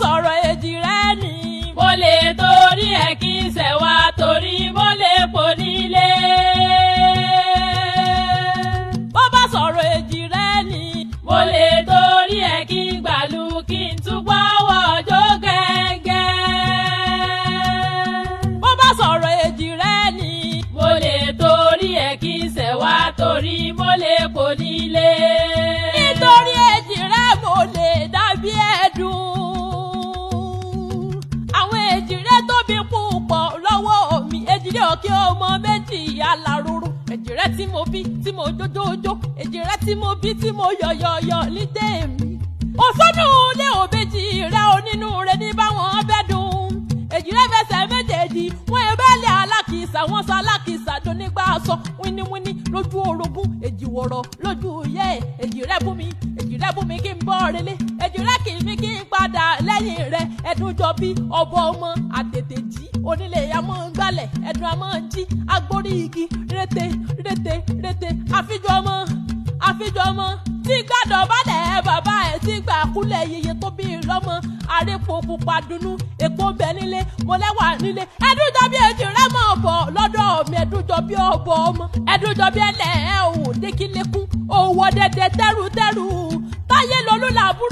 sọ̀rọ̀ èjì rẹ ni. Mo lè torí ẹ̀ kí n ṣẹ̀wá torí mo lè pò nílé. Bó bá sọ̀rọ̀ èjì rẹ ni. Mo lè torí ẹ̀ kí n gbàlù kí n túbọ̀ wọ̀jọ́ gẹ́gẹ́. Bó bá sọ̀rọ̀ èjì rẹ ni. Mo lè torí ẹ̀ kí n ṣẹ̀wá torí mo lè pò nílé. Nítorí èjì rẹ mo lè dàbí ẹ̀dùn. Àwọn èjì rẹ tóbi púpọ̀ lọ́wọ́ mi. Èjì rẹ òkè ọmọ méjì aláróró. Èjì rẹ tí mo bí tí mo jójójó. Èjì rẹ tí mo bí tí mo yọ̀yọ̀yọ̀ ní tèmi. Òsónú ilé òbejì rẹ onínú rẹ ní báwọn bẹ́ dùn. Èjì rẹ fẹsẹ̀ méjèèjì wọ́n ẹ bẹ́ẹ̀ lé alákìísà wọ́n sọ alákìísà tó nígbà sọ wíníwíní lójú orogún èjì wọ̀rọ̀ lójú yẹ èjì rẹ bú mi èjì rẹ bú mi kí n bọ́ relé èjì rẹ kì í mi kí n padà lẹ́yìn rẹ ẹdun jọ bí ọbọ ọmọ àtètè jí onílé àmọ́ ń gbálẹ̀ ẹdun àmọ́ ń jí agbórí igi rété rété rété àfijọ́ ọmọ àfijọ́ ọmọ tí gbàdọ̀ balẹ̀ bàbá ẹ̀ tí gbà kúlẹ̀ yeye tó bí lọ́mọ àrèpò pupa dunu èpo ń bẹ nílé mo lẹ́wà nílé ẹdúnjọ bí èjì rẹ mọ̀ bọ̀ lọ́dọ̀ mi ẹdúnjọ bí ọbọ ọmọ ẹdúnjọ bí ẹlẹ́ ẹ̀ ò dékìlẹ́kùn òwò dẹ̀dẹ̀ tẹ́rù tẹ́rù táyé lolú làbúrò.